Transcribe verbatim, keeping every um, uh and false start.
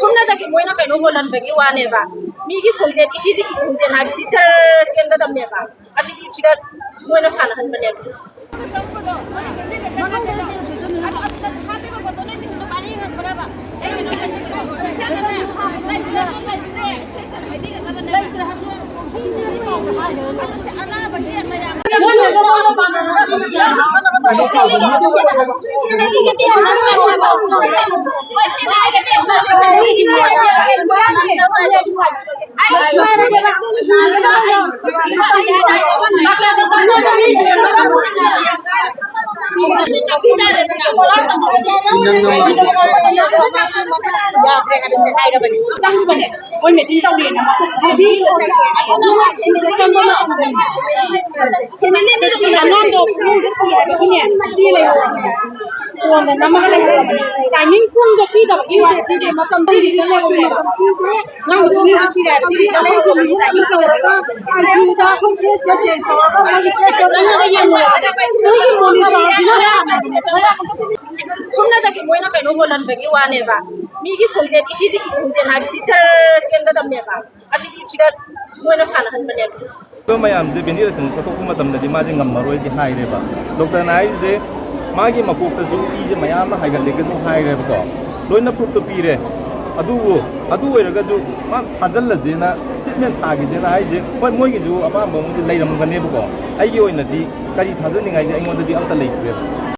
ꯆꯨꯝꯅꯗꯒꯤ ꯃꯣꯏꯅ ꯀꯩꯅꯣ ꯍꯣꯜꯍꯟꯕꯒꯤ ꯋꯥꯅꯦꯕ꯫ ꯃꯤꯒꯤ ꯈꯣꯡꯖꯦꯜ, ꯏꯁꯤꯁꯤꯒꯤ ꯈꯣꯡꯖꯦꯜ ꯍꯥꯏꯕꯁꯤꯗꯤ ꯆꯔ ꯆꯦꯟꯒꯗꯕꯅꯦꯕ꯫ ꯑꯁꯤꯗꯤ ꯁꯤꯗ ꯃꯣꯏꯅ ꯁꯥꯟꯅꯍꯟꯕꯅꯦꯕ꯫ ꯌꯥꯗ꯭ꯔꯦ ꯍꯥꯏꯕꯁꯦ ꯍꯥꯏꯔꯕꯅꯤ꯫ ꯆꯪꯕꯅꯦ꯫ ꯃꯣꯏ meeting ꯇꯧꯔꯤꯅ ꯃꯀꯣꯛ ꯍꯥꯏꯗꯤ ꯑꯉꯥꯡꯗꯣ ꯐꯃꯨꯡꯗ ꯁꯤ ꯍꯥꯏꯕꯒꯤꯅꯦ, ꯁꯤ ꯂꯩꯍꯧꯔꯕꯅꯦ꯫ ꯐꯣꯟꯗ ꯅꯝꯃꯒ ꯂꯩꯍꯧꯔꯕꯅꯦ꯫ Timing ꯄꯨꯡꯗꯣ ꯄꯤꯗꯕꯒꯤ ꯋꯥꯅꯤ, ꯄꯤꯗꯦ, ꯃꯇꯝ ꯄꯤꯔꯤꯗ ꯂꯩꯍꯧꯔꯦꯕ꯫ ꯑꯉꯥꯡꯗꯣ ꯐꯃꯨꯡꯗ ꯁꯤ ꯍꯥꯏꯕꯗꯤ ꯂꯩꯍꯧꯔꯕꯅꯦ, timing ꯇꯧꯔꯒ ICU ꯗ ꯑꯩꯈꯣꯏ dress change ꯇꯧꯔꯒ ꯃꯣꯏꯒꯤ dress change ꯇꯧꯔꯒ ꯃꯣꯏꯒꯤ monitor ꯁꯤꯅ ꯁꯨꯝꯅꯗꯒꯤ ꯃꯣꯏꯅ ꯀꯩꯅꯣ ꯍꯣꯜꯍꯟꯕꯒꯤ ꯋꯥꯅꯦꯕ꯫ ꯃꯤꯒꯤ ꯈꯣꯡꯖꯦꯜ, ꯏꯁꯤꯁꯤꯒꯤ ꯈꯣꯡꯖꯦꯜ ꯍꯥꯏꯕꯁꯤꯗꯤ ꯆꯔ ꯆꯦꯟꯒꯗꯕꯅꯦꯕ꯫ ꯑꯁꯤꯗꯤ ꯁꯤꯗ ꯃꯣꯏꯅ ꯁꯥꯟꯅꯍꯟꯕꯅꯦꯕ꯫ ꯑꯗꯣ ꯃꯌꯥꯝꯁꯦ ventilation ꯁꯠꯇꯣꯛꯄ ꯃꯇꯝꯗꯗꯤ ꯃꯥꯁꯦ ꯉꯝꯃꯔꯣꯏꯗꯤ ꯍꯥꯏꯔꯦꯕ꯫ Doctor ꯅ ꯍꯥꯏꯔꯤꯁꯦ ꯃꯥꯒꯤ ꯃꯀꯣꯛꯇꯁꯨ ꯏꯁꯦ ꯃꯌꯥꯝ ꯑꯃ ꯍꯥꯏꯒꯠꯂꯦꯒꯁꯨ ꯍꯥꯏꯔꯦꯕꯀꯣ꯫ ꯂꯣꯏꯅ proof ꯇꯣ ꯄꯤꯔꯦ꯫ ꯑꯗꯨꯕꯨ ꯑꯗꯨ ꯑꯣꯏꯔꯒꯁꯨ ꯃꯥ ꯊꯥꯖꯤꯜꯂꯁꯦꯅ treatment ꯊꯥꯈꯤꯁꯦꯅ ꯍꯥꯏꯁꯦ, ꯍꯣꯏ, ꯃꯣꯏꯒꯤꯁꯨ ꯑꯄꯥꯝꯕ ꯑꯃꯗꯤ ꯂꯩꯔꯝꯒꯅꯦꯕꯀꯣ꯫ ꯑꯩꯒꯤ ꯑꯣꯏꯅꯗꯤ ꯀꯔꯤ ꯊꯥꯖꯅꯤꯡꯉꯥꯏꯗꯤ ꯑꯩꯉꯣꯟꯗꯗꯤ ꯑꯝꯇ ꯂꯩꯇ꯭ꯔꯦꯕ꯫